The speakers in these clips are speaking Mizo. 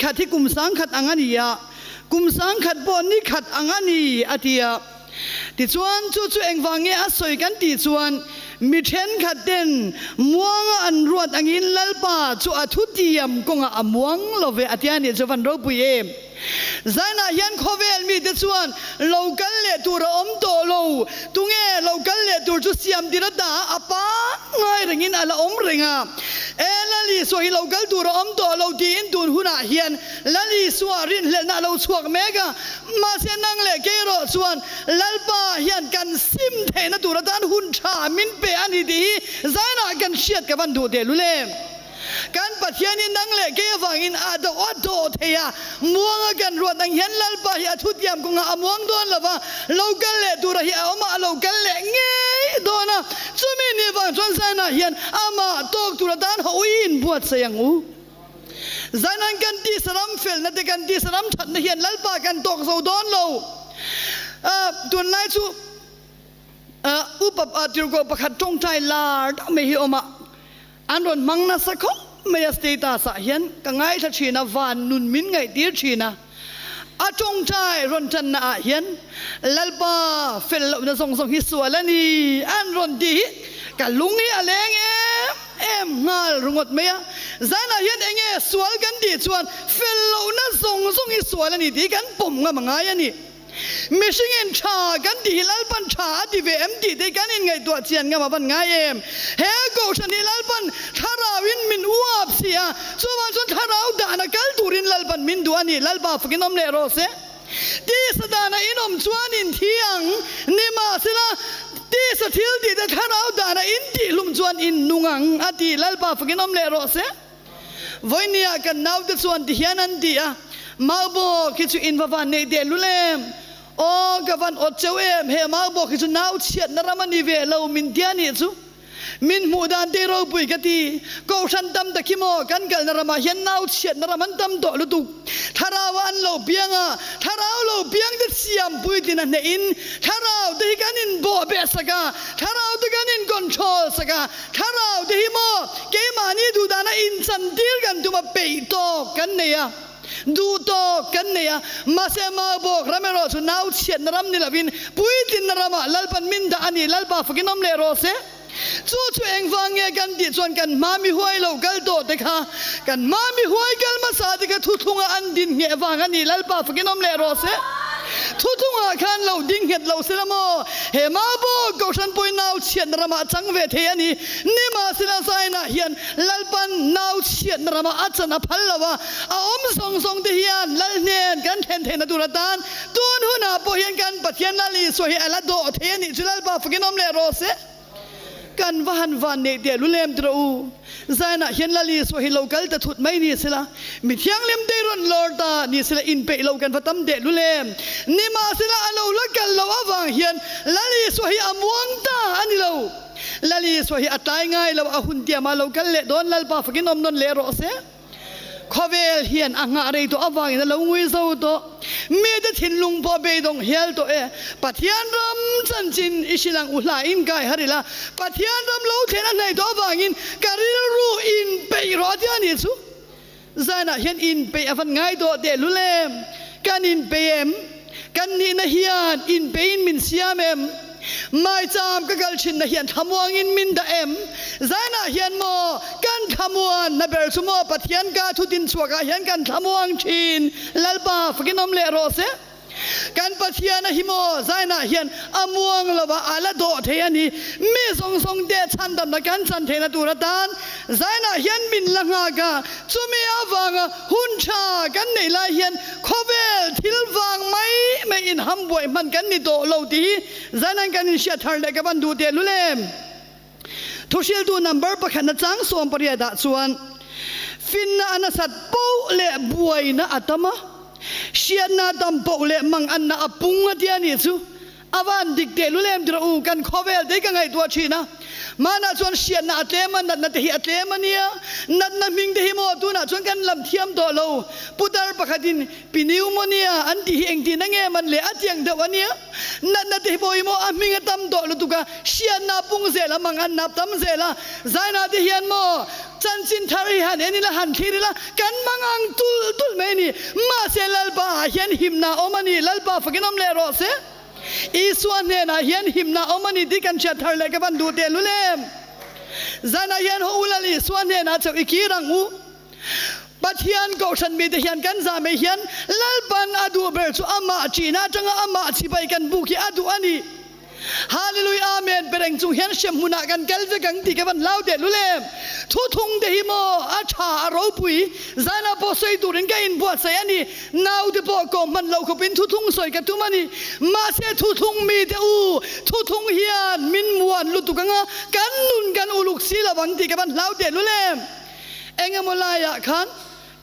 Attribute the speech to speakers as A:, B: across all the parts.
A: khat hi kum sangkhat ang a ni a, kum sangkhat pawh ni khat ang a ni, a ti a. Tichuan, chu chu engvang nge a sawi kan tih chuan, mi thenkhat ten muanga an ruat angin Lalpa chu a thutiam kawngah a muang lo ve a tia nih chu van ropui em. Zanah hian khawvel mite chuan lo kal leh tur a awm tawh lo, tunge lo kal leh tur chu siam tir a ta a pangngai rengin a la awm reng a. E Lal Isua hi lo kal tur a awm tawh lo tiin tun hunah hian Lal Isua rinhlelhna a lo chhuak mek a, mahse nang leh kei erawh chuan Lalpa hian kan sim theihna tur atan hun tha min pe a ni tih hi zanah kan hriat ka van duh teh lul em. Kan Pathianin nang leh kei avangin a do a dawh thei a, muanga kan ruat ang hian Lalpa hi a thutiam kawngah a muang dawn lo va, lo kal leh tura hi a awm a, a lo kal leh ngei dawn a, chumi ni vang chuan zanah hian amah tawk tur atan hawiin buatsaih ang u. Zainan kan tisa ram felna te kan tisa ram thatna hian Lalpa kan tawk zo dawn lo. Tunlai chu upa tirhkoh pakhat tawngtai lar deuh mai hi awm a, an rawn hmang nasa khawp mai a status ah hian ka ngaithla thin a, van nun min ngaihtir thin a. A tawngtai rawn tanna ah hian Lalpa fel lohna zawng zawng hi sual a ni an rawn ti hi ka lung hi a leng em em nghal ringawt mai a. Zanah hian enge sual kan tih chuan fel lohna zawng zawng hi sual a ni tih kan pawm ngam a ngai a ni. Mihringin tha kan tih hi Lalpan tha a ti ve em tih te kan inngaihtuah chian ngam a van ngai em? He kohhran hi Lalpan thlarauin min uap si a, chuvang chuan thlarau dahna kal turin Lalpan min duh a ni. Lalpa fakin awm leh rawh se. Tisa dana in awm chuan in thi ang, nimahsela tisa thil tih te thlarau dana in tihhlum chuan in nung ang a ti. Lalpa fakin awm leh rawh se. Vawinia kan naute chuan ti hian an ti a, Maubawk hi chu in va van neih teh lul em? Aw, ka van awt cheu em? He maubawk hi chu nau chhiatna ram a ni ve lo min tia nih chu. Min hmuh dan te ropui ka ti. Kohhran tam tak hi maw kan kalna ramah hian nau chhiatna ram an tam tawh lutuk. Thlarau ah an lo piang a, thlarau lo piang te siam puitlin a hnehin thlarau te hi kan inbawh beh sak a, thlarau te kan in control sak a, Thlarau te hi maw keimahni duhdana inchantir kan tum a, peih tawk kan nei a, duh tawk kan nei a, mahse Maubawk ram erawh chu nau chhiatna ram ni lovin puitlinna ramah Lalpan min dah a ni, Lalpa fakin awm leh rawh se. Chu chu engvang nge kan tih chuan kan hma mi huai lo kal tawh te kha, kan hma mi huai kal hmasa te kha thuthlunga an din ngheh vang a ni, Lalpa fakin awm leh rawh se. Thuthlungah khan lo ding nghet lo sela maw? He Maubawk Kohhran pawhin nau chhiatna ramah a chang ve thei a ni. Nimahsela Zainah hian Lalpan nau chhiatna ramah a chan a phal lo a, a awm zawng zawng te hian Lal hnen kan thlen theihna tur atan tun hunah pawh hian kan Pathian Lal Isua hi a la dawh thei a nih chu Lalpa fakin awm leh rawh se. Kan va han van neih teh lulem tira u. Zainah hian Lal Isua hi lo kal ta thut mai ni sela, mi thianghlim te rawn lawr ta ni sela inpeih lo kan va tam teh lulem. Nimahsela a lo la kal lo avang hian Lal Isua hi a muang ta a ni lo. Lal Isua hi a tlai ngai lo, a hun tiamah lo kal leh dawn Lalpa fakin awm nawn leh rawh se. Khawvel hian a nghah rei tawh avangin a lo ngui zo tawh. Mite thinlung pawh beidawng hial tawh e. Pathian ram chanchin i hrilh ang u hla in kai har ila. Pathian ram lo thlen a hnaih tawh avangin ka rilru inpeih rawh a ti a nih chu. Zanah hian inpeih a van ngai tawh tehlul em? Kan inpeih em? Kan nihna hian inpeiin min siam em? Maicham ka kal thinna hian thlamuangin min dah em? Zanah hian maw kan thlamuan na ber chu maw Pathian ka thutin chhuakah hian kan thlamuang thin. Lalpa fakin awm leh rawh se. Kan Pathian a hi maw zainah hian a muang lo a, a la dawh thei a ni. Mi zawng zawng te chhandamna kan chan theihna tur atan zainah hian min la nghak a, chumi avanga hun tha kan neih lai hian Khawvel thil vang mai mai in hambuai hman kan ni tawh lo tih hi zainan kan inhriat thar leh ka van duh teh lul em? Thuhriltu number pakhatna chang 18 ah chuan finna a nasat poh leh buaina a tam a, hriatna a tam poh leh manganna a pung a tia nih chu. A van dik teh lul em tirh u, kan khawvel te hi ka ngaihtuah thin a. Manah chuan hriatna a tlem a, natna te hi a tlem a nia. Natna hming te hi maw tunah chuan kan lam thiam tawh lo. Putar pakhatin pneumonia an tih hi engtin a nge man le a tiang deuh a nia. Natna te hi pawh hi maw a hming a tam tawh lutuk a, hriatna a pung zel a, mang an nap tam zel a. Zainah te hian maw chanchin thar hi han en ila, han thlir ila, kan mang ang tulh tulh mai a ni. Mahse Lalpa ah hian himna a awm a ni, Lalpa fakin awm leh rawh se. Isua hnenah hian himna a awm a ni tih kan hriat thar leh ka van duh teh lul em? Zanah hian haw u Lal Isua hnenah chauh i kir ang u. Pathian kohhran mite hian kan zahmeh hian Lalpan a duh ber chu amah ṭihna aṭanga amah chibai kan buk hi a duh a ni. Hallelujah Amen pereng chung hian hrem hmunah kan kal vek ang tih ka van hlau teh lul em. Thu thung te hi maw a tha a ropui zanah pawh sawi turin ka inbuatsaih a ni. Naute pawh kawm hman loh khawpin thu thung sawi ka tum a ni. Mahse thu thung mite u, thu thung hian min muan lutuk anga kan nun kan uluk si lo ang tih ka van hlau teh lul em. Engemaw laiah khan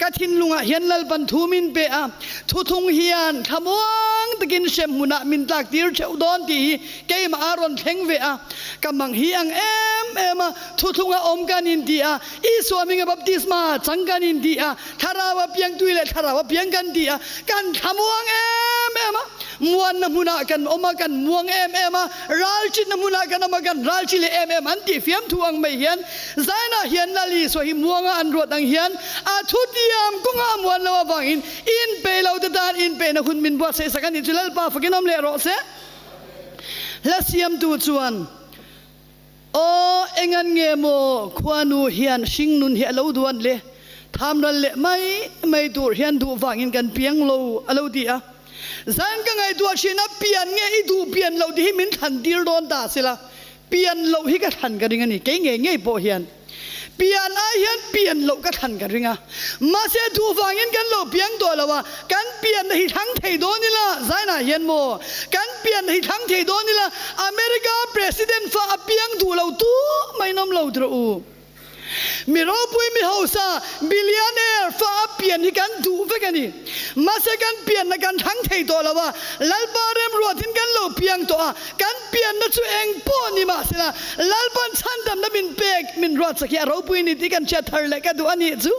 A: Ka thinlungah hian Lalpan thu min pe a, thuthung hian thlamuang takin hrem hmunah min tlak tir theuh dawn tih hi keimah a rawn thleng ve a. Ka mang hi ang em em a, thuthunga awm kan inti a, Isua hminga baptisma chang kan inti a, Thlarau a piang tui leh Thlarau a piang kan ti a, kan thlamuang em em a, muanna hmunah kan awm a, kan muang em em a, ralchinna hmunah kan awm a, kan ralchi leh em em an tih fiamthu ang mai hian Zainah hian Lal Isua hi muanga an ruat ang hian a thutiam kawnga a muan lo avangin inpe lo te tan inpehna hun min buatsaih sak a nih chu Lalpa fakin awm leh rawh se. Hla siamtu chuan, Aw engan nge maw khuanu hian hringnun hi a lo duan le, thamral leh mai mai tur hian duh vangin kan piang lo a lo ti a. Zan ka ngaihtuah thin a, pian nge i duh pian loh tih hi min thlan tir dawn ta sela, Pian loh hi ka thlan ka ring a ni, kei ngei ngei pawh hian pian ai hian pian loh ka thlan ka ring a, mahse duh vangin kan lo piang tawh lo a, kan pianna hi thlang thei dawn ila, Zainah hian maw kan pianna hi thlang thei dawn ila, America President fa a piang duh lo tu mai nawm lo tirh u. Mi ropui mi hausa, billionaire, fa a pian hi kan duh vek a ni. Mahse kan pianna kan thlang thei tawh lo a, Lalpa remruatin kan lo piang tawh a, kan pianna chu eng pawh ni mahsela Lalpa'n chhandamna min pek min ruatsak hi a ropui ni tih kan hriat thar leh ka duh a nih chu.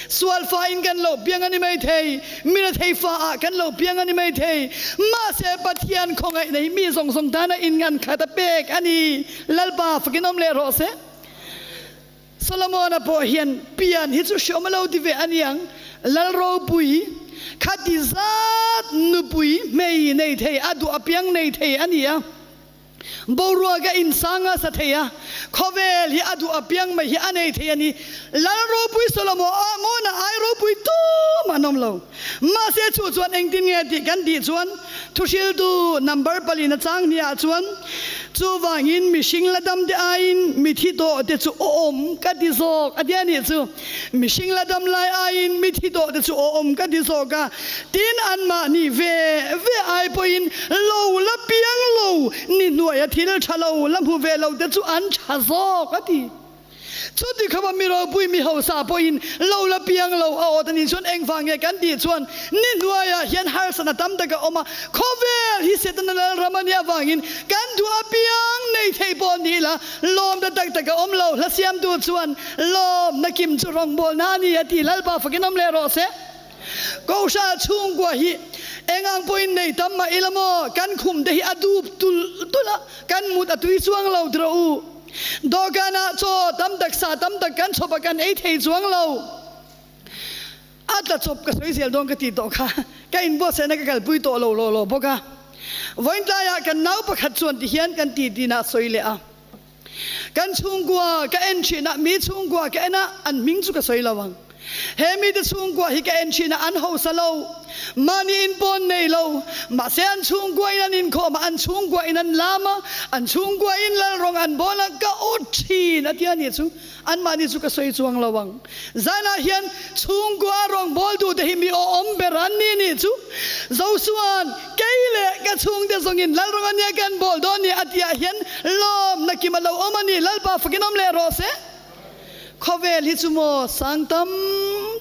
A: Sual fa in kan lo piang a ni mai thei, mi rethei fa ah kan lo piang a ni mai thei, mahse Pathian khawngaihna hi mi zawng zawng tana inngan khat a pek a ni. Lalpa fakin awm leh rawh se. Solomona pawh hian pian hi chu hriawm a lo ti ve a niang, Lal ropui, khati zat nupui hmei nei thei a duh apiang nei thei a ni a, boruak a insang a sa thei a, khawvel hi a duh apiang mai hi a nei thei a ni. Lal ropui Solomo a mawna ai ropui tum an awm lo. Mahse chu chuan engtin nge tih kan tih chuan thuhriltu number palina chang hniah chuan chuvangin mihring la dam te aiin mithi tawh te chu awm ka ti zawk a ti a nih chu. Mihring la dam lai aiin mithi tawh te chu awm ka ti zawk a, tin anmahni ve ve ai pawhin lo la piang lo ni hnuaia thil tha lo la hmu ve lo te chu an tha zawk a ti. Chuti khawpa mi ropui mi hausa pawhin lo la piang lo a awt a nih chuan engvang nge kan tih chuan ni hnuaiah hian harsatna tam tak a awm a, khawvel hi Setana lalram a nih avangin kan duh apiang nei thei pawh ni ila lawmna tak tak a awm lo. Hla siamtu chuan lawmna kim chu rawngbawlna a ni a ti. Lalpa fakin awm leh rawh se. Kohhran chhungkua hi eng ang pawhin nei tam mah ila maw kan khum te hi a dup tulh tulh a, kan mut a tui chuang lo tiraw u. Dawhkanah chaw tam tak sa tam tak kan chhawp a kan ei thei chuang lo. A tla chawp ka sawi zel dawn ka tih tawh kha ka inbuatsaihna ka kalpui tawh lo law law bawk a. Vawiin tlaiah kan nau pakhat chuan tihian kan titina a sawi leh a. Kan chhungkua ka en thin a, mi chhungkua ka en a, an hming chu ka sawi lo ang. He mite chhungkua hi ka en thin a, an hausa lo, mahni in pawn nei lo, mahse an chhungkua in an inkhawm a, an chhungkua in an lam a, an chhungkua in lalrawng an bawl a, ka awt thin a tia nih chu anmahni chu ka sawi chuang lo ang. Zanah hian chhungkua rawng bawl tute hi mi awm ber an ni nih chu. Zosuan, kei leh ka chhungte zawngin lalrawng ania kan bawl dawn ni a tihah hian lawmna kim a lo awm a ni. Lalpa fakin awm leh rawh se. Khawvel hi chu maw sang tam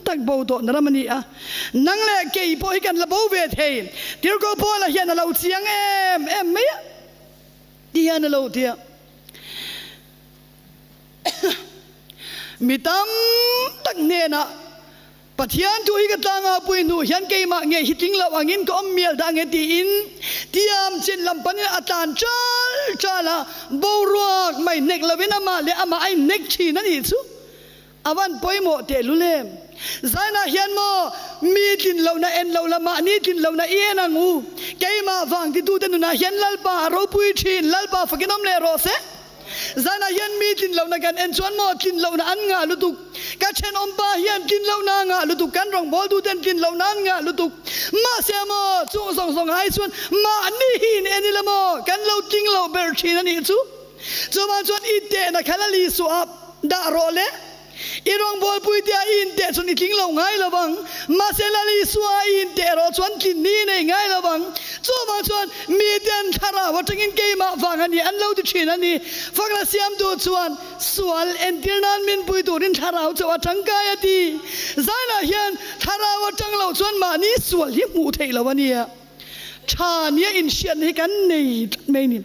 A: tak bo tawh na ram a ni a, nang leh kei pawh hi kan la bo ve thei. Tirhkoh Paula hian a lo chiang em em mai a, ti hian a lo ti a. Mi tam tak hnenah Pathian thu hi ka tlangau pui hnu hian keimah nge hi tling lo angin ka awm mial dah nge tiin tiam chin lam panin a tlan chal chal a, boruak mai hnek lovin amah leh amah a inhnek thin a nih chu. A van pawimawh tehlul em? Zainah hian maw mi tlin lohna en lo la mahni tlin lohna i en ang u. Keimah vang titute nunah hian Lalpa a ropui thin, Lalpa fakin awm leh rawh se. Zanah hian mi tlin lohna kan en chuan maw tlin lohna an ngah lutuk. Ka thenawmpa hian tlin lohna a ngah lutuk, kan rawngbawltuten tlin lohna an ngah lutuk. Mahse maw chung zawng zawng ai chuan mahni hi in en ila maw kan lo tling lo ber thin a nih chu. Chuvang chuan i tehna kha la li suah dah rawh le. I rawngbawlpui tia i inteh chuan i tling lo ngai lo vang. Mahse Lal Isua i inteh erawh chuan tlin ni i nei ngai lo vang. Chuvang chuan miten thlarau atangin keimah vang a ni an lo ti thin a ni. Fakna siamtu chuan sual entir nan min pui turin thlarau chauh a tangkai a ti. Zanah hian thlarau atang lo chuan mahni sual hi hmuh theih lo a nia. Tha nia inhriatna hi kan nei tlat mai ni.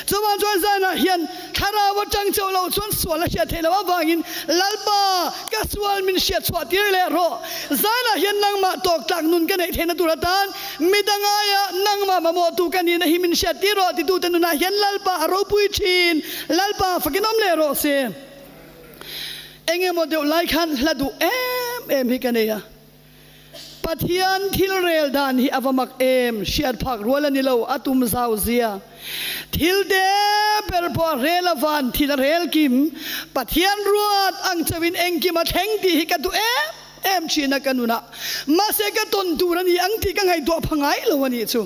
A: Chuvang chuan zanah hian thlarau atang chauh lo chuan sual a hriat theih loh avangin Lalpa ka sual min hriat chhuah tir leh rawh. Zanah hian nangmah tawk tlak nun ka neih theihna tur atan midang aia nangmah mamawhtu ka nihna hi min hriat tir rawh titute nunah hian Lalpa a ropui thin. Lalpa fakin awm leh rawh se. Engemaw deuh lai khan hla duh em em hi ka nei a. Pathian thil rel dan hi a va mak em, hriat phak rual a ni lo, a tum zau zia. Thil te ber pawh a rel a van thil a rel kim, Pathian ruat ang chauhin engkim a thleng tih hi ka duh em em thin a ka nunah. Mahse ka tawn tur a ni ang tih ka ngaihtuah pha ngai lo a nih chu.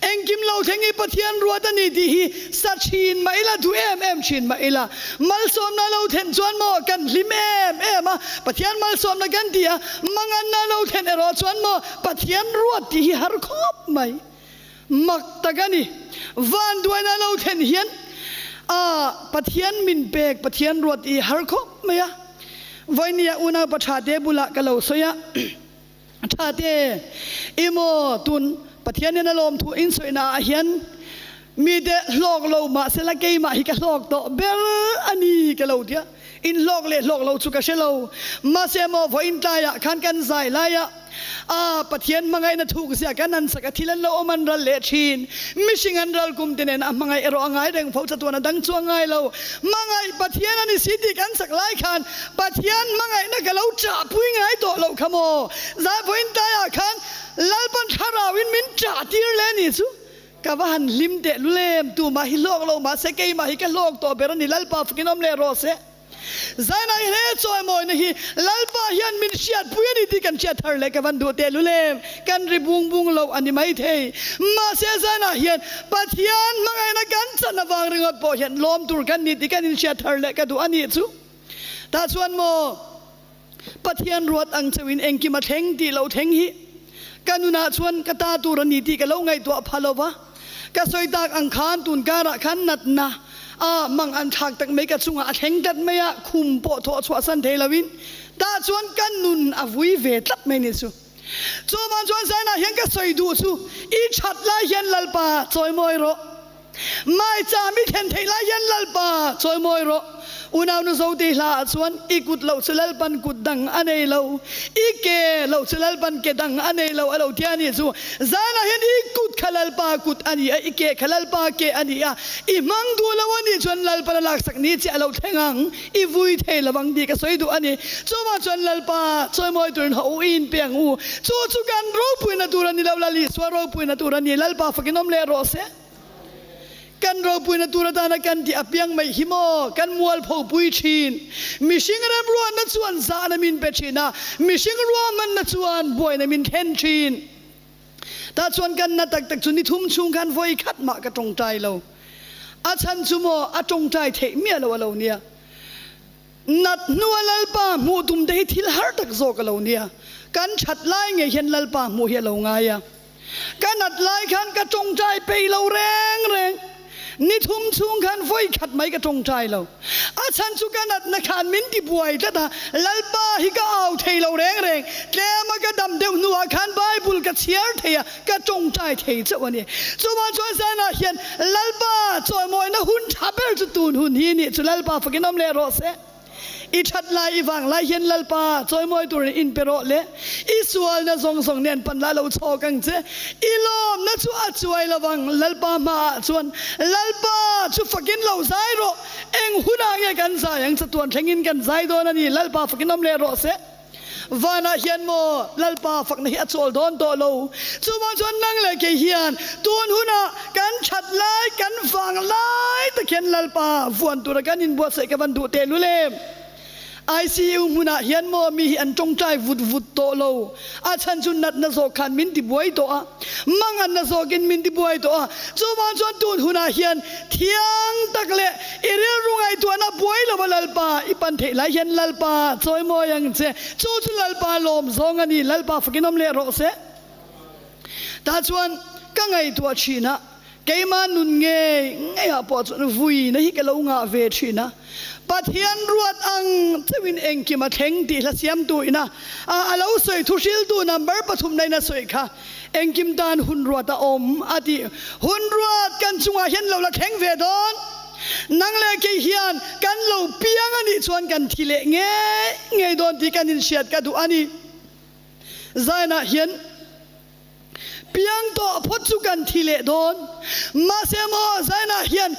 A: Engkim lo thleng hi Pathian ruat a ni tih hi sa thin mah ila, duh em em thin mah ila, malsawmna lo thlen chuan maw kan hlim em em a, Pathian malsawmna kan ti a, manganna lo thlen erawh chuan maw Pathian ruat tih hi har khawp mai. Mak tak a ni. Vanduaina lo thlen hian a Pathian min pek Pathian ruat tih hi har khawp mai a. Vawinia unaupa tha te bulah ka lo sawi a. Tha te, emaw tun Pathian in a lawm thu in sawina ah hian mite hlawk lo mahsela keimah hi ka hlawk tawh ber a ni ka lo tia, in hlawk leh hlawk lo chu ka hre lo. Mahse maw vawiin tlaiah khan kan zai laiah a Pathian hmangaihna thuk zia kan an sak a, thil an lo awm an ral leh thin. Mihring an ral kum te nen a hmangaih erawh a ngai reng fo chatuan a dang chuang ngai lo. Hmangaih Pathian a ni si tih kan sak lai khan Pathian hmangaihna ka lo ṭahpui ngai tawh loh kha maw? Zai vawiin tlaiah khan Lalpan thlarauin min ṭah tir leh ni chu ka va han hlim teh lul em? Tumah hi hlawk lo mahse keimah hi ka hlawk tawh ber a ni. Lalpa fakin awm leh rawh se. Zaina hi hle chawimawina hi Lalpa hian min hriatpui a ni tih kan hriat thar leh ka van duh teh lul em? Kan ri bung bung loh a ni maithei. Mahse zainah hian Pathian hmangaihna kan chan avang ringawt pawh hian lawm tur kan ni tih kan inhriat thar leh ka duh a nih chu. Tah chuan maw Pathian ruat ang chauhin engkim a thleng tih lo thleng hi ka nunah chuan ka ta tur a ni tih ka lo ngaihtuah pha lo va. Ka sawi tak ang khan tun karah khan natna a mang an thlak tak mai ka chungah a thleng tlat mai a, khum pawh thawh chhuah san thei loin tah chuan ka nun a vui ve tlat mai ni chu. Chuvang chuan zainah hian ka sawi duh chu i that lai hian Lalpa chawimawi rawh. Maicham i thlen theih lai hian Lalpa chawimawi rawh. Unaunu Zotei hla ah chuan i kut loh chu Lalpan kut dang a nei lo, i ke loh chu Lalpan ke dang a nei lo a lo ti a nih chu. Zanah hian i kut kha Lalpa kut a ni a, i ke kha Lalpa ke a ni a, i hmang duh lo a nih chuan Lalpan a laksak ni chiah a lo thleng ang, i vui thei lo ang tih ka sawi duh a ni. Chuvang chuan Lalpa chawimawi turin haw u, i inpe ang u. Chu chu kan ropuina tur a ni lo, Lal Isua ropuina tur a ni. Lalpa fakin awm leh rawh se. Kan ropuina tur atana kan tih apiang mai hi maw kan mualpho pui thin. Mihring remruatna chuan zahna min pe thin a, mihring ruahmanna chuan buaina min thlen thin. Tah chuan kan na tak tak chu ni thum chhung khan vawi khat mah ka tawngtai lo. A chhan chu maw a tawngtai theih miah lo a lo nia. Nat hnua Lalpa hmuh tum te hi thil har tak zawk a lo nia. Kan that lai ngei hian Lalpa hmuh hi a lo ngai a. Ka nat lai khan ka tawngtai peih lo reng reng. Ni thum chhung khan vawi khat mai ka tawngtai lo. A chhan chu ka natna khan min ti buai tlat a, Lalpa hi ka au thei lo reng reng. Tlema ka dam deuh hnuah khan Bible ka chhiar thei a, ka tawngtai thei chauh a ni. Chuvang chuan zanah hian Lalpa chawimawina hun tha ber chu tun hun hi nih chu Lalpa fakin awm leh rawh se. I that lai i vang lai hian Lalpa chawimawi turin in pe rawh le. I sualna zawng zawng nen pan la lo chhawk ang che. I lawmna chu a chuai lovang Lalpa hmaah chuan. Lalpa chu fakin lo zai rawh. Eng hunah nge kan zai ang chatuan thlengin kan zai dawn a ni. Lalpa fakin awm leh rawh se. Vanah hian maw Lalpa fakna hi a chawl dawn tawh lo. Chuvang chuan nang leh kei hian tun hunah kan that lai, kan vang lai tak hian Lalpa vuan tura kan inbuatsaih ka van duh tehlul em? ICU hmunah hian maw mi hi an tawngtai vut vut tawh lo. A chhan chu natna zawk khan min tibuai tawh a, manganna zawkin min tibuai tawh a. Chuvang chuan tun hunah hian Thiang tak leh i rilru ngaihtuahna buai lova Lalpa i pan theih lai hian Lalpa chawi mawi ang che. Chu chu Lalpa lawm zawng a ni. Lalpa fakin awm leh rawh se. Tah chuan ka ngaihtuah thin a, keimah nun ngei ngeiah pawh chuan vuina hi ka lo ngah ve thin a. Pathian ruat ang chauhin engkim a thleng tih hla siamtu ina a lo sawi thuhriltu number pathumna in a sawi kha. Engkim tan hun ruat a awm a ti. Hun ruat kan chungah hian lo la thleng ve dawn. Nang leh kei hian kan lo piang a nih chuan kan thi leh ngei ngei dawn tih kan inhriat ka duh a ni. Zainah hian piang tawh phawt chu kan thi leh dawn. Mahse maw Zainah hian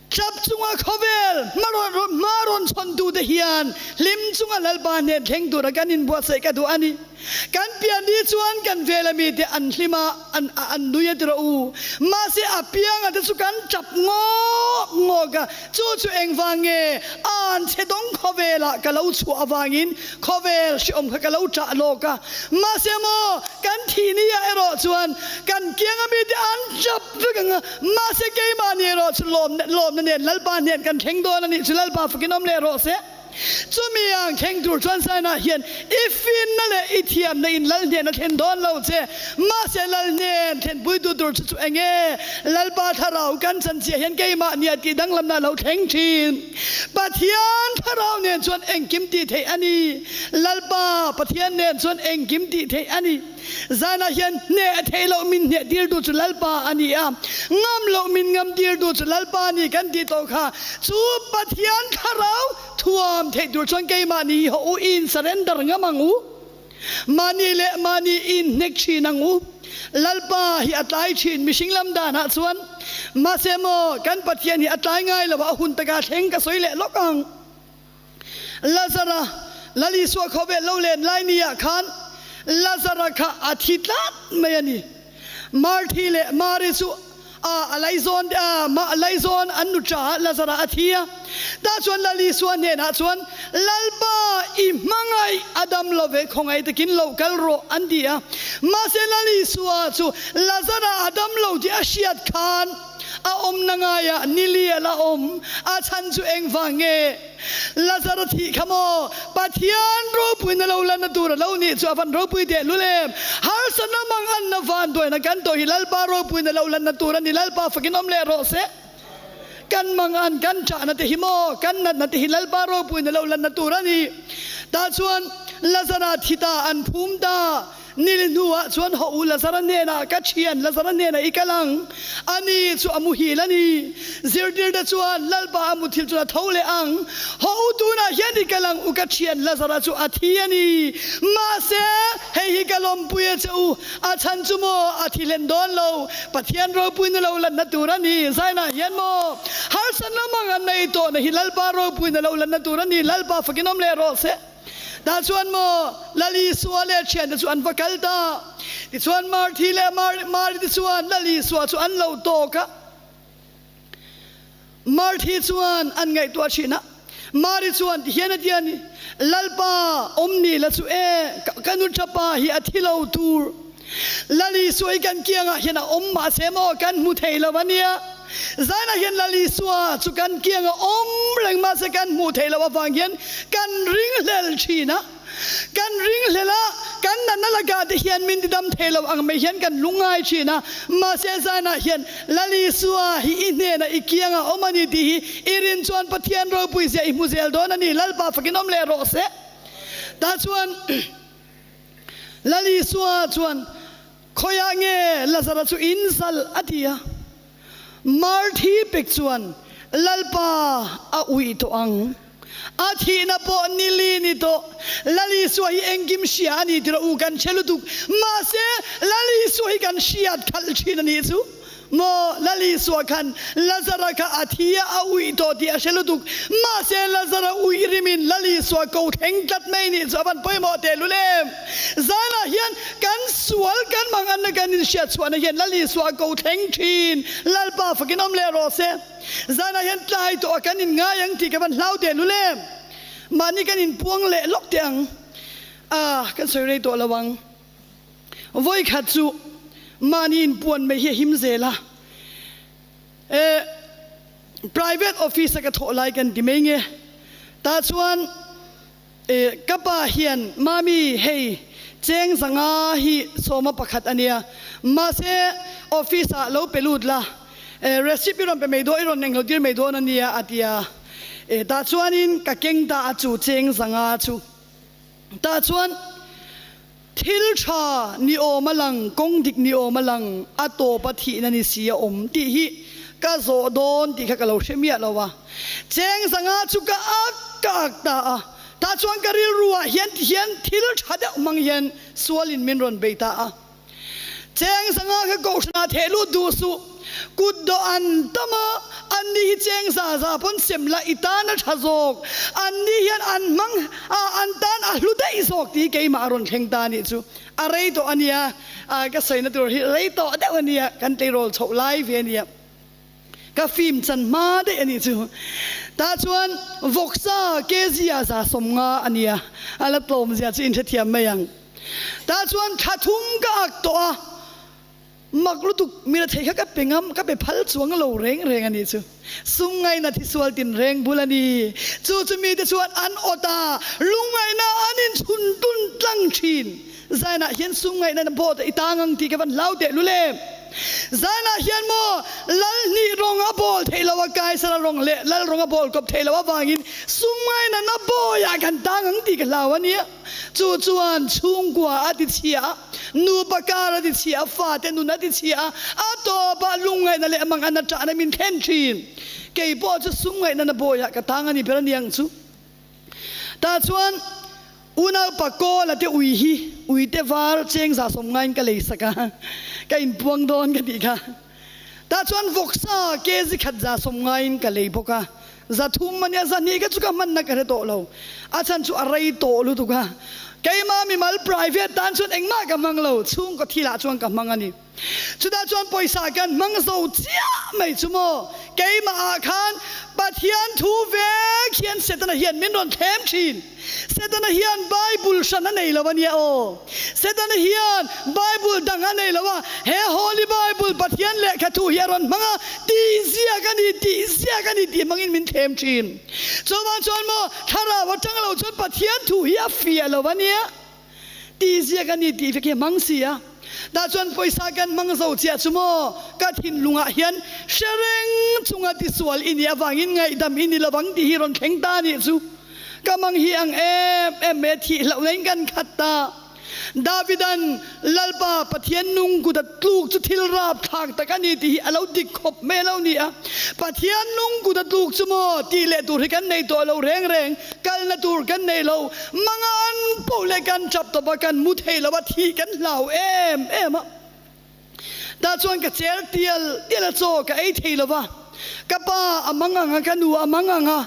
A: Tlap chunga khawvel hma rawn chhawntute hian hlim chunga Lalpa hnen thleng tura kan inbuatsaih ka duh a ni. Kan pian ni chuan kan vela mite an hlim a, an nui a ti rawh u. Mahse a pianga te chu kan tlap ngawk ngawk a, chu chu engvang nge an chhe dawng khawvelah ka lo chhuah avangin khawvel hrehawm kha ka lo ṭah lawk a. Mahse maw kan thih ni ah erawh chuan kan kianga mite an ṭap vek ang a. Mahse keimahni erawh chu lawmna nen Lalpa hnen kan thleng dawn a nih chu Lalpa fakin awm leh rawh se. Chumi ang thleng tur chuan Sinai hian i finna leh i thiamna in Lal hnen a thlen dawn lo che. Mahse Lal hnen thlenpuitu tur chu chu eng nge? Lalpa thlarau kan chan chiah hian keimahni a tih danglamna a lo thleng thin. Pathian thlarau nen chuan engkim tih theih a ni. Lalpa Pathian nen chuan engkim tih theih a ni. Zanah hian hneh theih loh min hneh tirtu chu Lalpa a ni a, ngam loh min ngam tirtu chu Lalpa a ni kan tih tawh kha chu Pathian thlarau thuam theih tur chuan keimahni hi haw u in surrender ngam ang u. Mahni leh mahni in hnek thin ang u. Lalpa hi a tlai thin mihring lam danah chuan mahse maw kan Pathian hi a tlai ngai lo a, a hun taka thleng ka sawi leh lawk ang. Lazara, Lal Isua khawvel lo len lai ni ah khan Lazara kha a thi tlat mai a ni. Marthi leh Mari chu a a laizawn te a mah laizawn an nu ṭa ah Lazara a thi a. Tah chuan Lal Isua hnenah chuan, Lalpa, i hmangaih a dam lo ve, khawngaih takin lo kal rawh, an ti a. Mahse Lal Isua chu Lazara a dam lo tih a hriat khan, A awmna ngaiah nili a la awm, a chhan chu engvang nge? Lazara thih kha maw? Pathian ropuina lo lanna tur a lo nih chu a van ropui tehlul em? Harsatna mang anna vanduaina kan tawh hi Lalpa ropuina lo lanna tur a ni, Lalpa fakin awm leh rawh se. Kan mang an kan ṭahna te hi maw? Kan natna te hi Lalpa ropuina lo lanna tur a ni. Tah chuan Lazara thi ta an phum ta. Nili hnuah chuan haw u Lazara hnenah ka thian Lazara hnenah i kal ang. Ani chu a muhil a ni. Zirtirte chuan Lalpa a muthil chuan a tho leh ang. Haw u tunah hian i kal ang u ka thian Lazara chu a thi a ni. Mahse, hei hi ka lawmpui a che u, a chhan chu maw a thi hlen dawn lo. Pathian ropuina lo lanna tur a ni. Zainah hian maw harsatna mang an nei tawhna hi Lalpa ropuina lo lanna tur a ni. Lalpa fakin awm leh rawh se. Tah chuan maw Lal Isua leh a thiante chu an va kal ta. Tichuan Marthi leh Mari te chuan Lal Isua chu an lo tawk a. Marthi chuan an ngaihtuah thin a. Mari chuan tihian a ti a ni, Lalpa, awm ni la chu e, ka nu thapa hi a thi lo tur. Lal Isua hi kan kiangah hian a awm mahse maw kan hmu thei lo a nia. Zainah hian Lal Isua chu kan kianga awm reng mahse kan hmuh theih loh avang hian kan ringhlel thin a. Kan ringhlel a, kan natna lakah te hian min tidam thei lo ang mai hian kan lungngai thin a, mahse zanah hian Lal Isua hi i hnenah i kiangah awm a ni tih hi i rin chuan Pathian ropui zia i hmu zel dawn a ni. Lalpa fakin awm leh rawh se. Tah chuan Lal Isua chuan, Khawiah nge Lazara chu in zalh? a ti a. Marthi pek chuan, Lalpa a uih tawh ang. A thihna pawh ni li ni tawh. Lal Isua hi engkim hria a ni tiraw u kan hre lutuk. Mahse, Lal Isua hi kan hriat khalh thin a nih chu. Maw, Lal Isua khan Lazara kha a thi a, a uih tawh tih a hre lutuk. Mahse, Lazara uih rimin Lal Isua ko thleng tlat mai nih chu a van pawimawh tehlul em? Zanah hian kan sual kan manganna kan inhriat chhuahna hian Lal Isua a ko thleng thin. Lalpa fakin awm leh rawh se. Zanah hian tlai tawh a kan inngai ang tih ka van hlau teh lul em? Mahni kan inpuang leh lawk teh ang. Ah, kan sawi rei tawh lo ang. Vawi khat chu mahni inpuan mai hi a him zel a. E, private office a ka thawh lai kan ti mai nge. Tah chuan E, ka pa hian, Mami, hei cheng zanga hi sawma pakhat a nia, mahse office ah lo pe lut la, e, receipt i rawn pe mai dawn, i rawn englo tir mai dawn a nia, a ti a. E, tah chuanin ka keng ta a chu cheng zanga chu. Tah chuan thil tha ni awm a lang, kawng dik ni awm a lang, a tawp a thihna ni si a awm tih hi ka zawh dawn tih kha ka lo hre miah lo a. Cheng zanga chu ka ak ka ak ta a, tah chuan ka rilru ah hian ti hian thil tha deuh hmang hian sualin min rawn bei ta a. Cheng zanga kha kohhran ah theh lut duh suh, kut dawh an tam a, an ni hi cheng za za pawn sem la i tan a tha zawk, an ni hian an hmang a an tan a hlu daih zawk tih hi keimah a rawn thleng ta anih chu. A rei tawh a nia, ka sawina tur hi rei tawh deuh a nia, kan tleirawl chhoh lai ve a nia. Ka fim chan hma daih a nih chu. Tah chuan vawksa kg ah 150 a nia, a la tlawm zia chu inhrethiam mai ang. Tah chuan thla thum ka ak tawh a, mak lutuk mila thei kha ka pe ngam, ka pe phal chuang lo reng reng a nih chu. Sum ngaina thisual tin reng bul a ni. Chu chu mite chuan an awt a, lungngaihna an inchhun tun tlang thin. Zainah hian sum ngaihna na bawt a i tang ang tih ka van hlau teh lul em. Zainah hian maw lal hnih rawng a bawl theih lo a, Kaisara rawng leh lal rawng a bawl kawp theih lo avangin sum ngaihna na bawiah kan tang ang tih ka hlau a nia. Chu chuan chhungkua a ti chhia a, nupa kar a ti chhia a, fate nun a ti chhia a, a tawpah lungngaihna leh mangan a ṭahna min thlen ṭhin. Kei pawh chu sum ngaihna na bawiah ka tang a ni ber a niang chu. Tah chuan Unaupa Kawla te ui hi ui te var cheng 150 in ka lei sak a, ka inpuang dawn ka tih kha. Tah chuan vawksa kg khat 150 in ka lei bawk a, 300 a nia, 200 kha chu ka hmanna ka hre tawh lo, a chhan chu a rei tawh lutuk a. Keimah mimal private tan chuan engmah ka hmang lo, chhungkaw thilah chuan ka hmang a ni. Chutah chuan pawisa kan hmang zo chiah mai chu maw? Keimah ah khan Pathian thu vek hian Setana hian min rawn thlem thin. Setana hian Bible hran a nei lo a nia aw. Setana hian Bible dang a nei lo a, he Holy Bible Pathian lehkha thu hi a rawn hmang a, tih ziak a ni, tih ziak a ni tih hmangin min thlem thin. Chuvang chuan maw thlarau atang lo chuan Pathian thu hi a fiah lo a nia. Ti ziak a ni tih vek hi a hmang si a. Tah chuan pawisa kan hmang zo chiah chu maw ka thinlungah hian hre reng chunga tisual i nih avangin ngaihdam i ni lovang tih hi rawn thleng ta nih chu. Ka mang hi ang em em e thih hlauhna in kan khat ta. Davidan Lalpa Pathian nung kut a tluk chu thil rapthlak tak a ni tih hi a lo dik khawp mai lo ni a. Pathian nung kut a tluk chu maw tih leh tur hi kan nei tawh lo reng reng. Kalna tur kan nei lo, mangan poh leh kan tap tawp a, kan mu thei lo a, thih kan hlau em em a. Tah chuan ka cher tial tial a, chaw ka ei thei lo va, ka pa a mang ang a, ka nu a mang ang a,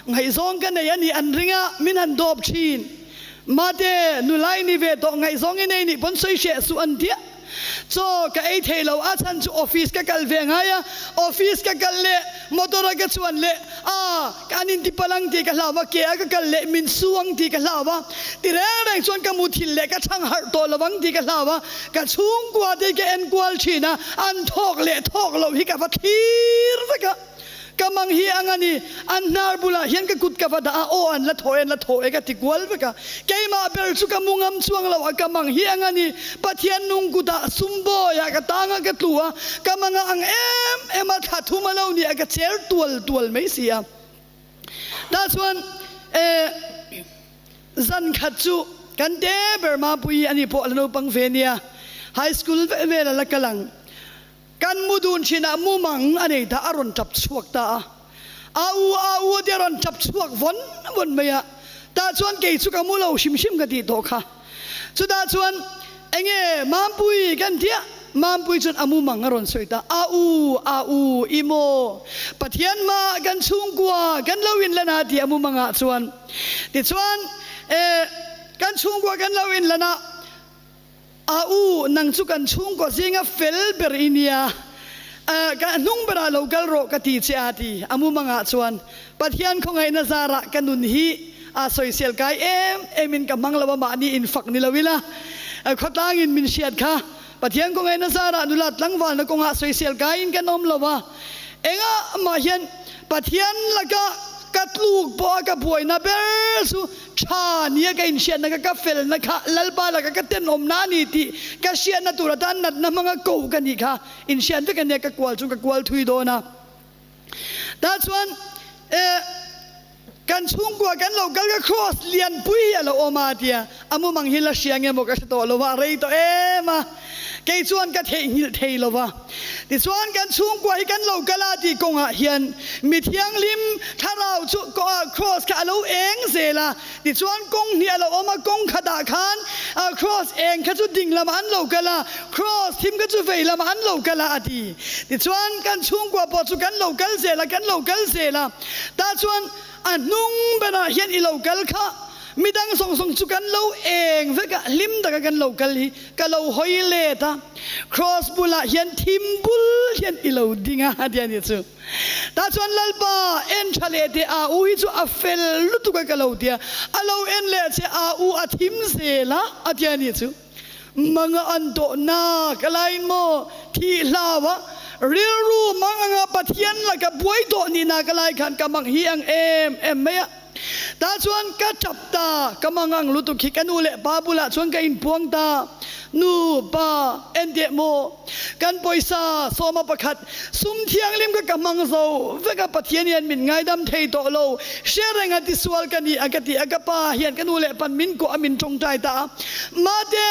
A: ngaihzawng ka nei a nih an ring a, min han dawp thin. Mate, nulai ni ve tawh ngaihzawng i nei nih pawn sawi hreh suh an tia. Chaw ka ei thei lo, a chhan chu office ka kal ve ngai a, office ka kal leh motor a ka chuan leh a an inti palang tih ka hlau a, ke a ka kal leh min su ang tih ka hlau a, ti reng reng chuan ka muthilh leh ka chhang harh tawh lo ang tih ka hlau a, ka chhungkua te hi ka enkual thin a, an thawk leh thawk loh hi ka va thlir vek a. Ka mang hi ang a ni. An hnar bulah hian ka kut ka va dah a, aw an la thaw e, an la thaw e ka ti kual vek a. Keimah ber chu ka mu ngam chuang lo a, ka mang hi ang a ni. Pathian nung kutah sumbawiah ka tang a, ka tlu a, ka mang a ang em em a, thla thum a lo ni a, ka cher tual tual mai si a. Tah chuan e zan khat chu kan te ber Mapuii ani pawh a la naupang ve nia, high school vel vel a la kal ang. Kan mu dun thinah mumang a nei ta, a rawn tap chhuak ta a. A u, a u te a rawn tap chhuak vawn vawn mai a. Tah chuan kei chu ka mu lo hrim hrim ka tih tawh kha. Chutah chuan enge Mampui kan tia, Mampui chuan a mumang a rawn sawi ta, A u, a u, i maw? Pathian hmaah kan chhungkua kan lo inlan a ti a mumangah chuan. Tichuan, e, kan chhungkua kan lo inlan a, A u, nang chu kan chhungkaw zinga fel ber i nia, ka hnung berah lo kal rawh ka ti che a ti. A mumangah chuan Pathian khawngaihna zarah ka nun hi a sawisel kai em emin ka hmang lo a, mahni infak ni lo ila khawtlangin min hriat kha. Pathian khawngaihna zarah nula tlangvalna kawngah sawisel kaiin kan awm lo a, engah mah hian Pathian laka ka tluk pawha ka buaina ber chu Tha nia ka inhriatna kha ka felna kha Lalpa laka ka tenawmna a ni tih ka hriatna tur atan natna hmanga ko ka nih kha inhriat vek a nia ka kual chu ka kual thui dawn a. Tah chuan eh kan chhungkua kan lo kal ka cross lianpui hi a lo awm a tia a mumang hi la hria nge maw ka hre tawh lo va a rei tawh em a kei chuan ka theihnghilh thei lo va. Tichuan kan chhungkua hi kan lo kal a tih kawngah hian mi thianghlim thlarau chu cross kha a lo eng zel a, tichuan kawng hnih a lo awm a, kawng khatah khan cross eng kha chu ding lamah an lo kal a, cross thim kha chu vei lamah an lo kal a a ti. Tichuan kan chhungkua pawh chu kan lo kal zel a, kan lo kal zel a, tah chuan a hnung berah hian i lo kal kha midang zawng zawng chu kan lo eng vek a, hlim taka kan lo kal hi Ka lo hawi let a, cross bulah hian thim bul hian i lo ding a, a ti a nih chu. Tah chuan Lalpa, en tha leh teh a u hi chu a fel lutuk a ka lo ti a, a lo en leh che a u a thim zel a, a ti a nih chu. Manga an tawh nak a lain maw thih hlau a, rilru mang anga Pathian laka buai tawh nih nak a lai khan ka mang hi ang em em mai a. Tah chuan ka tap ta, ka mangang lutuk hi ka nu leh pa bulah chuan ka inpuang ta. Nu, pa, en teh maw? Kan pawisa sawma pakhat sum thianghlim kha ka hmang zo vek a, Pathian hian min ngaidam thei tawh lo, hre reng a tisual ka ni a ka ti a, ka pa hian ka nu leh pan min kuah a min tawngtai ta a, Mate,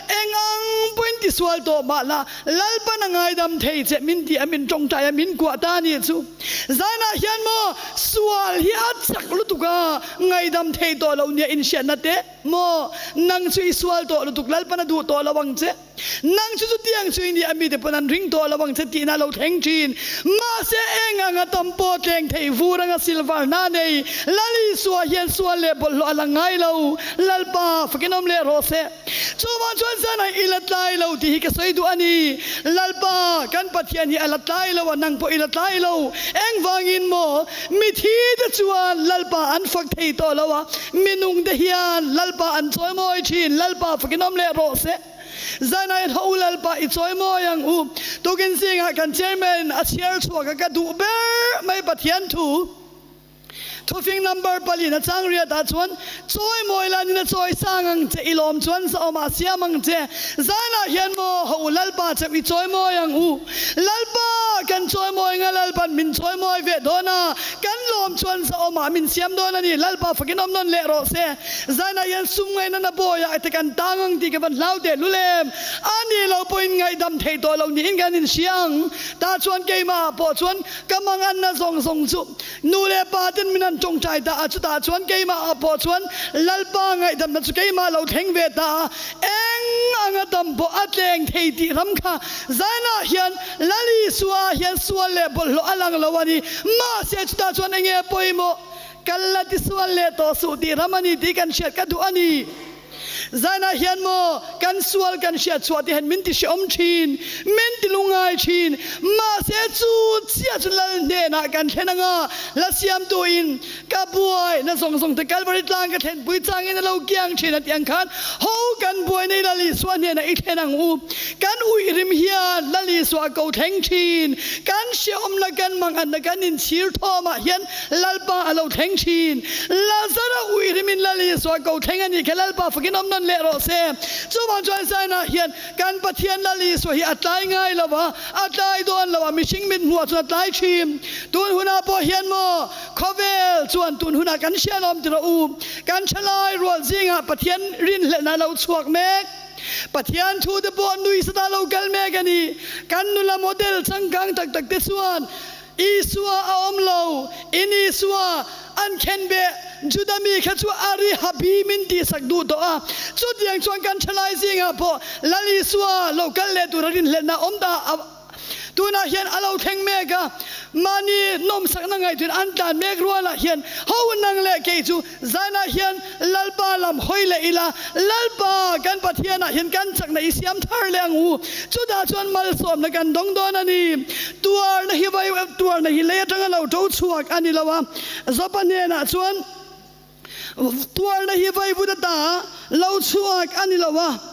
A: eng ang pawhin tisual tawh mah la, Lalpan a ngaidam thei che min ti a min tawngtai a min kuah ta a nih chu. Zanah hian maw sual hi a chak lutuk a, ngaidam thei tawh lo nia inhriatna te maw nang chu i sual tawh lutuk Lalpan a duh tawh lo ang che, nang chu chutiang chu i nih a mite pawn an ring tawh lo ang che tihna a lo thleng thin. Mahse eng anga tam pawh tleng thei vur anga silver hna nei Lal Isua hian sual leh bawlhhlawh a la ngai lo, Lalpa fakin awm leh rawh se. Chuvang chuan zanah i la tlai lo tih hi ka sawi duh a ni. Lalpa, kan Pathian hi a la tlai lo a, nang pawh i la tlai lo. Engvangin maw? Mithi te chuan Lalpa an fak thei tawh lo a, minung te hian Lalpa an chawimawi thin. Lalpa fakin awm leh rawh se. Zanah i hlawh u Lalpa i chawimawi ang u. Tukin zingah kan chairman a chhiar chhuak a, ka duh ber mai Pathian thu. Thufing number palin a chang riat ah chuan chawi mawi lan in a chawi sang ang che i lawm chuan zahawm ah siam ang che. Zan ah hian maw ho u Lalpa cheu i chawi mawi ang u. Lalpa kan chawi mawi nga Lalpan min chawi mawi ve dawn a, kan lawm chuan zahawm ah min siam dawn a ni. Lalpa fakin awm nawn leh rawh se. Zan ah hian sum ngaihna na bawi ah te kan tang ang tih ka van hlau teh lul em. A nih lo pawhin ngaihdam thei tawh lo niin kan inhria ang. Tah chuan keimah ah pawh chuan ka manganna zawng zawng chu Nu leh pa ten min an tawngtai ta a, chutah chuan keimah ah pawh chuan Lalpa ngaihdamna chu keimah lo thleng ve ta a, eng anga dam pawh a tleng thei tih ram kha zanah hian Lal Isua ah hian sual leh bawlhhlawh a lang lo a ni. Mahse chutah chuan enge pawimawh? Kal la tisual leh tawh suh tih ram a ni tih kan hriat ka duh a ni. Zanah hian maw kan sual kan hriat chhuah te hian min ti hrehawm thin, min ti lungngai thin. Mahse chu chiah chu Lal hnenah kan thlen anga la siamtu in ka buai na zawng zawng te Kalvari tlang ka thlenpui changin a lo kiang thin a tih ang khan ho kan buai nei Lal Isua hnenah i thlen ang u. Kan uih rim hian Lal Isua a ko thleng thin. Kan hrehawmna kan manganna kan inchhir thawmah hian Lalpa a lo thleng thin. Lazara uih rimin Lal Isua ko thleng a nih kha Lalpa fakin awm nawn leh rawh se. Chuvang chuan Zion-ah hian kan Pathian Lal Isua hi a tlai ngai lo a, a tlai dawn lo a, mihring mit hmuh ah chuan a tlai thin. Tun hunah pawh hian maw khawvel chuan tun hunah kan hriat awm ti rawh u. Kan thalai rual zingah Pathian rinhlelhna a lo chhuak mek. Pathian thu te pawh nui sata lo kal mek a ni. Kan nula model changkang tak tak te chuan Isua a awm lo, in Isua an khenbeh Juda mi kha chu a ri habi min tihsak duh tawh a. Chutiang chuan kan thalai zingah pawh Lal Isua lo kal leh tura rinhlelhna awm ta a tunah hian a lo thleng mek a. Mahni nawmsakna ngaihtuin an tlan mek rualah hian ho nang leh kei chu Zanah hian Lalpa lam hawi leh ila, Lalpa kan Pathianah hian kan chakna i siam thar leh ang u. Chutah chuan malsawmna kan dawng dawn a ni. Tuarna hi vai tuarna hi lei atanga lo to chhuak a ni lo a. Zopa hnenah chuan tuarna hi vaivut ata lo chhuak a ni lo a.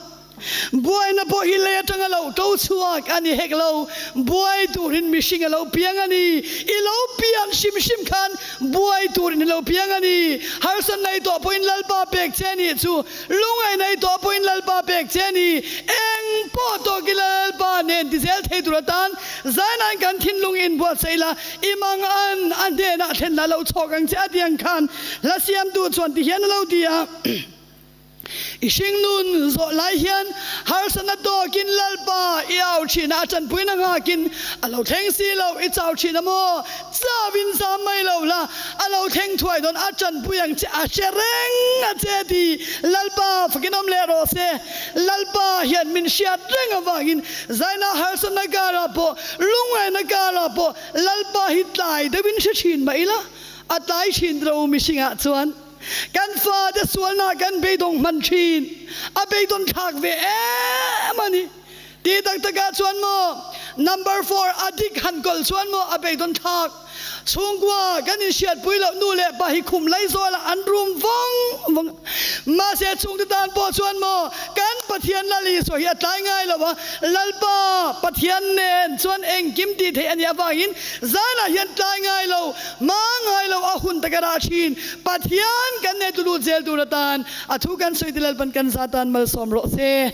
A: Buaina pawh hi lei atanga lo to chhuak a ni hek lo. Buai turin mihring a lo piang a ni. I lo pian hrim hrim khan buai turin i lo piang a ni. Harsa nei tawh pawhin Lalpa pek che a nih chu. Lungngai nei tawh pawhin Lalpa pek che a ni. Eng pawh tawk ila Lalpa nen ti zel thei tur atan zainain kan thinlung inbuatsaih ila i mang an a hnenah thlen la lo chhawk ang che a ti ang khan hla siamtu chuan ti hian a lo ti a. I hringnun zawh lai hian harsatna tawkin Lalpa i au thin a, a tanpuina nghakin a lo thleng si lo, i chau thin a maw? Chauin zam mai lo la, a lo thleng thuai dawn, a tanpui ang che, a hre reng a che ti Lalpa fakin awm leh rawh se. Lalpa hian min hriat reng avangin zaina harsatna karah pawh, lungngaihna karah pawh Lalpa hi tlai deuhin hre thin mah ila, a tlai thin ro mihringah chuan. Kan fate sualnak kan beidong hman ṭhin. A beidon thlak ve em a ni. Ti taktak ah chuan maw number 4 a dik han kol chuan maw a beidon thlak. Chhungkua kan in hriatpui loh nu leh pa hi khum lei zawl ah an rum vawng vawng. Mahse chhungte tan pawh chuan maw kan Pathian Lal Isua hi a tlai ngai lo a, Lalpa Pathian nen chuan engkim tih theih a nih avangin zanah hian tlai ngai lo Hma ngai lo a hun tak a rah thin. Pathian kan nei tu lut zel tur atan a thu kan sawi ti Lalpan kan za tan malsawm rawh se.